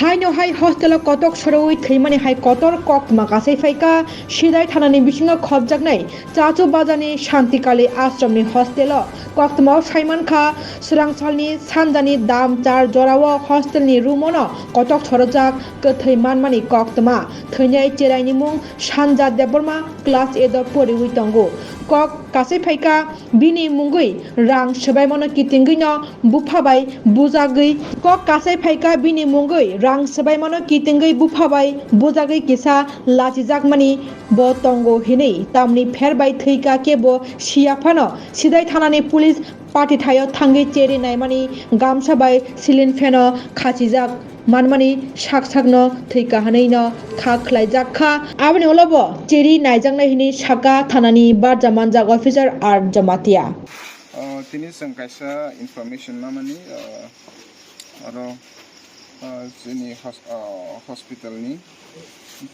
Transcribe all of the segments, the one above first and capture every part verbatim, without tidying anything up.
Haino hai hostelo kotok sorowi thwimani hai kotor koktwma kasai phaikha Sidai thanani bisingo khopjaknai Chachu Bazarni Shantikali Ashramni hostelo. Koktwmao saimankha, swrangsalni sanjani dam char jorao hostelni roomono kotok sorojak kwthwi manmani koktwma. Thwinai cheraini mung Sanja Debbarma, class eight o poriwi tongo. Kok kasai phaikha, bini mungwi rang swbaimano kitingwino bupha bai bujagwi. Kok kasai phaikha, bini mungwi rang swbaimano kitingwi bupha bai bujagwi kisa lachijakmani bo tongo hinwi. Tamni pher bai thwikha kebo siya phano Sidai thanani police party thaio thangwi cheri naimani gamsa bai ceiling fan o khachijak manmani sak sakno thwikha hwnwi no kha khlaijak kha. Aboni ulo bo cheri naijaknai hwnwi sakha thanani barja manjak officer R Jamatia. O, tini chwng kaisa information mamani, o, oro, o, chini hos-, o, hospital ni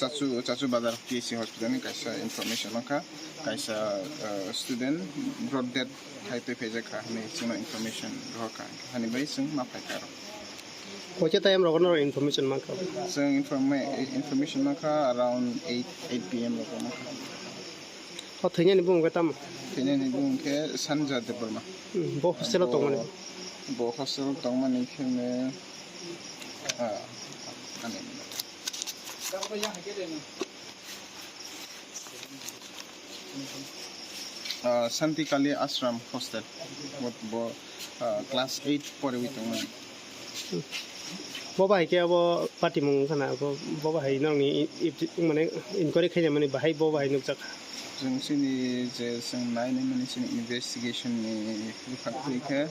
Chachu, Chachu Bazar P H C hospital ni kaisa information mankha, kaisa, o, student brought death khai twi phaijak kha hwnwi chwngno information rohor kha, hani bai chwng ma phai kha aro. Waisa time rogo norok information mankha? Chwng informa-, information mankha around eight, eight P M rogo mankha. O thwinani bumung khe tamo? Thwinani bumung khe Sanja Debbarma. Hmm, bo hostel o tongmani? Bo hostel o tongmani khe me, ah, ani. Ah, Shanti Kali Ashram Hostel. Bo, bo, ah, class eight poriwi tongmani. Bo bahai khe abo patimung wngkha na, bo, bo bahai nokni i-, i-, mane inquiry khainai mani bahai bo bahai nukjak. Chwng chini je chwng nainai mani chini investigation ni bwkhak twi khe,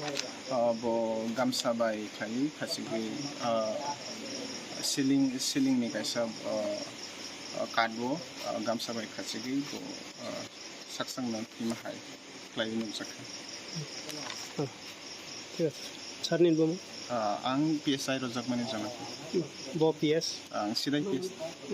ah, bo gamsa bai khlaiwi khachigwi, ah, ceiling, ceiling ni kaisa, ah, ah, card o, ah, gamsa bai khachigwi bo, ah, saksang no thwima hai khlaiwi nukjak kha. Oh, thik ache. Sir ni bumung? Ah, ang P S I rwjakmani jana. Bo P S? Ang Sidai P S.